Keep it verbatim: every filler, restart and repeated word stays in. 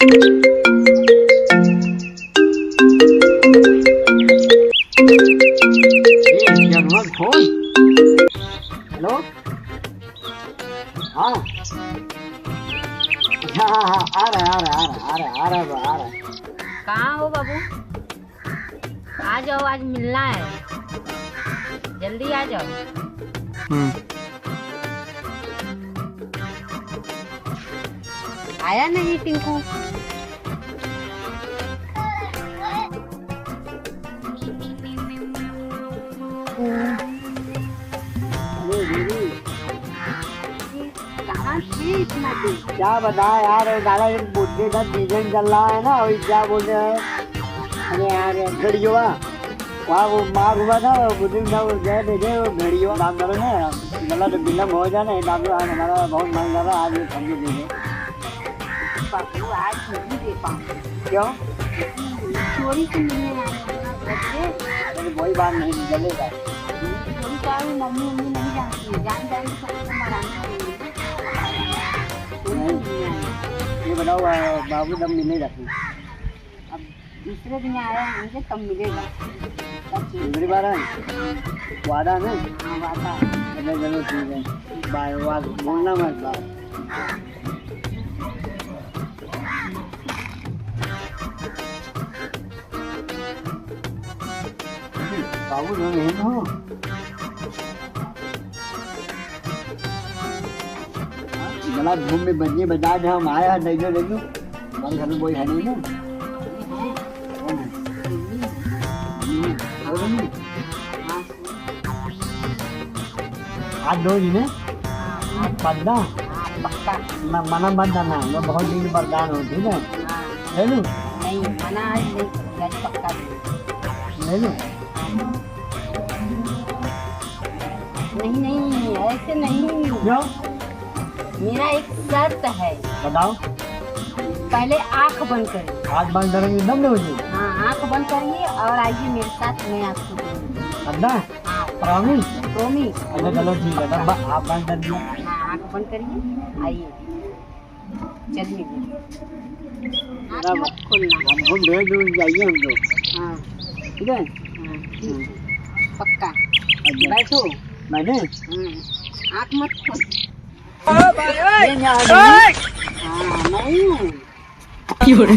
ए, जगमग फोन। हेलो? हाँ। हाँ, हाँ, हाँ, आ रहा है, आ रहा है, आ रहा है, आ रहा है, आ रहा है, आ रहा है। कहाँ हो बाबू? आ जाओ, आज मिलना है, जल्दी आ जाओ। हम्म। आया नहीं टिंकू। कहाँ थी इतना दिन? क्या बताएं यार, वो दादा, ये बुद्धि का सीजन चल रहा है ना, वही क्या बोलते हैं, अरे यार, घड़ियोआ, वहाँ वो मार हुआ था, वो बुद्धि ना, वो गए देखे, वो घड़ियोआ, नाम करो ना, मतलब, तो बिलम हो जाए ना, ये नाम, आज हमारा बहुत मन कर रहा है, आज ये समझो दे दो। बाबू, आज नहीं दे पाऊँ। क्यों? चोरी से मिलने आए हैं ना घर से। अरे, वही बात नहीं, जलेगा। चोरी का भी मम्मी, मम्मी नहीं जानती है, जान जाएंगे तो हमको मराना चाहिए। चोरी से मिलने आए हैं। ये बताओ, आ, बाबू तब मिलेगा फिर? अब दूसरे दिन आया, आएंगे तब मिलेगा। तब चोरी दूसरी बार है? वादा है ना? हाँ, वादा। चलो, चलो, ठीक है। बाय, वाद, बोलना मत, बाय। बाबू लोग यहीं हो? बड़ा धूम में बजने बजा दे, हम आया है, नहीं जो, नहीं जो। हमारे घर में कोई है नहीं ना। आज दो दिन है? हाँ, हाँ। पक्का? हाँ, पक्का। म-, मना मत जाना, मैं बहुत दिन परेशान हूँ, ठीक है? हाँ। ले लूँ? नहीं, मना आज नहीं, आज पक्का। ले लूँ? नहीं, नहीं, ऐसे नहीं। क्यों? मेरा एक शर्त है। बताओ। पहले आँख बंद करिए। आँख बंद करेंगे, दम नहीं हो जाएगी। हाँ, आँख बंद करिए और आइए मेरे साथ, मैं आपको दूंगी। पक्का? हाँ। Promise? Promise। अच्छा, चलो ठीक है, तब बा-, आप बंद कर दिए। हाँ, आँख बंद करिए, आइए। चलिए। आँख मत खोलना। हम, हम भेज दूँ, जाइए हम लोग। हाँ। ठीक है? हाँ, ठीक है। पक्का। अच्छा। बैठो। मैंने? हाँ। आँख मत खोल। ये नहीं आ रही। हाँ, नहीं। क्यों रे?